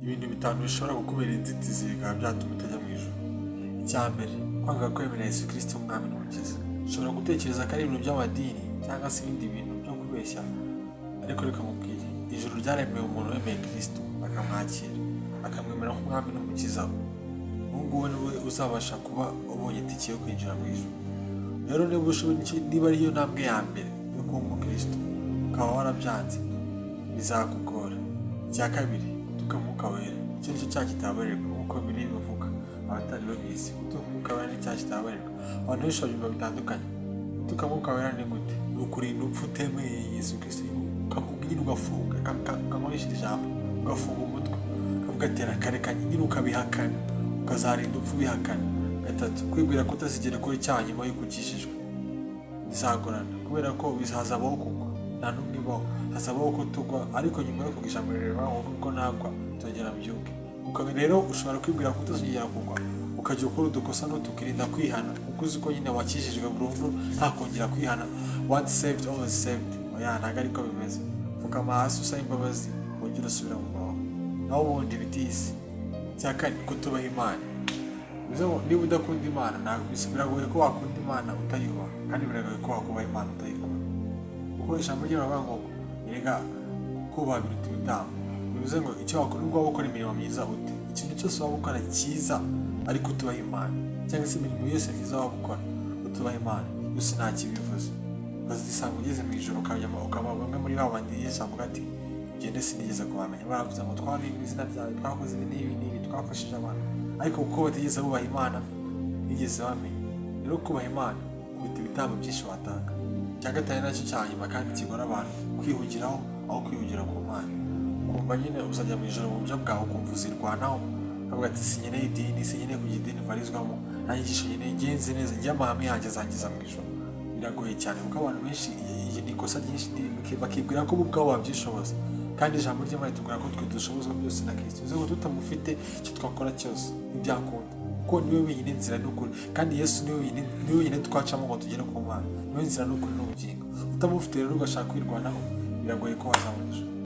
Ibintu bitanu bishobora kukubera inzitizi bikaba byatuma utajya mu ijuru. Icya mbere, kwanga kwemera Yesu Kristo umwami n'umukiza. Ushobora gutekereza ko ari ibintu by'amadini cyangwa se ibindi bintu byo kubeshya, ariko reka nkubwire, ijuru ryaremewe umuntu wemeye Kristo, akamwakira, akamwemera nk'umwami n'umukiza we. Uwo nguwo ni we uzabasha kuba ubonye itike yo kwinjira mu ijuru. Rero niba ushoboye, niba ariyo ntambwe ya mbere yo kuba umukristo ukaba warabyanze, bizakugora. Icya kabiri, gutuka Mwuka Wera. Icyo nicyo cyaha kitababarirwa, nk'uko Bibiliya ibivuga. Abatari babizi, gutuka Umwuka Wera ni icyaha kitababarirwa. Abantu benshi babyumva bitandukanye. Gutuka Mwuka Wera ni gute? Ni ukurinda upfa utemeye Yesu Kristo, nyine ugafunga, ukankoresha ijambo, ugafunga umutwe, ukavuga ati reka nyine, ukabihakana, ukazarinda upfa ubihakana. Gatatu, kwibwira ko utazigera ukora icyaha nyuma y'uko ukijijwe. Bizagorana kubera ko hazabaho kugwa, nta n'umwe ubaho, hazabaho ko tugwa, ariko nyuma yo kugwa, ijambo rireba ngo nubwo nagwa nzongera mbyuke. Ukaba rero ushobora kwibwira ko utazongera kugwa, ukajya ukora udukosa n'utukirinda kwihana, kuko uzi ko nyine wakijijwe burundu, nta kongera kwihana, once saved always saved. Oya, ntabwo ariko bimeze. Pfukama hasi usaba imbabazi, wongere usubira mu murongo, naho ubundi bitisi. Icya kane, kutubaha Imana. Bivuze ngo niba udakunda Imana, ntabwo biragoye ko wakunda Imana utayubaha, kandi biragoye ko wakubaha Imana utayikunda, kuko ijambo ry'Imana rivuga ngo erega kubaha biruta ibitambo. Bivuze ngo icyo wakora, nubwo waba ukora imirimo myiza ute, ikintu cyose waba ukora cyiza ariko utubaha Imana, cyangwa se imirimo yose myiza waba ukora utubaha Imana, yose nta kibivuze. Ukazisanga ugeze mu ijuru, ukaba bamwe muri ba bandi Yesu avuga ati: "Ugende, sinigeze kubamenya." Baravuze ngo twari mu izina ryawe, twakoze ibi n'ibi n'ibi, twafashije abantu, ariko kuko batigeze bubaha Imana, bigeze bamenya. Rero kubaha Imana kuruta ibitambo byinshi watanga. Icya gatanu, nacyo cya nyuma kandi kigora abantu, kwihugiraho aho kwihugira ku Mana. Ukumva nyine uzajya mu ijuru mu buryo bwawe, ukumva uzirwanaho, ukavuga ati sinkeneye idini, sinkeneye kugira idini mbarizwamo, nta nyigisho nkeneye, ngenze neza, njye amahame yanjye azangiza mu ijuru. Biragoye cyane, kuko abantu benshi iyi ni ikosa ryinshi, bakibwira ko bo ubwabo babyishoboza, kandi ijambo ry'Imana ritubwira ko twe dushobozwa byose na Kristo. Bivuze ngo tutamufite, icyo twakora cyose ntibyakunda, kuko niwe wenyine nzira n'ukuri, kandi Yesu niwe wenyine twacamo ngo tugere ku Mana. Niwe nzira n'ukuri n'ubugingo. Utamufite rero ugashaka kwirwanaho, biragoye ko wazabona ijuru.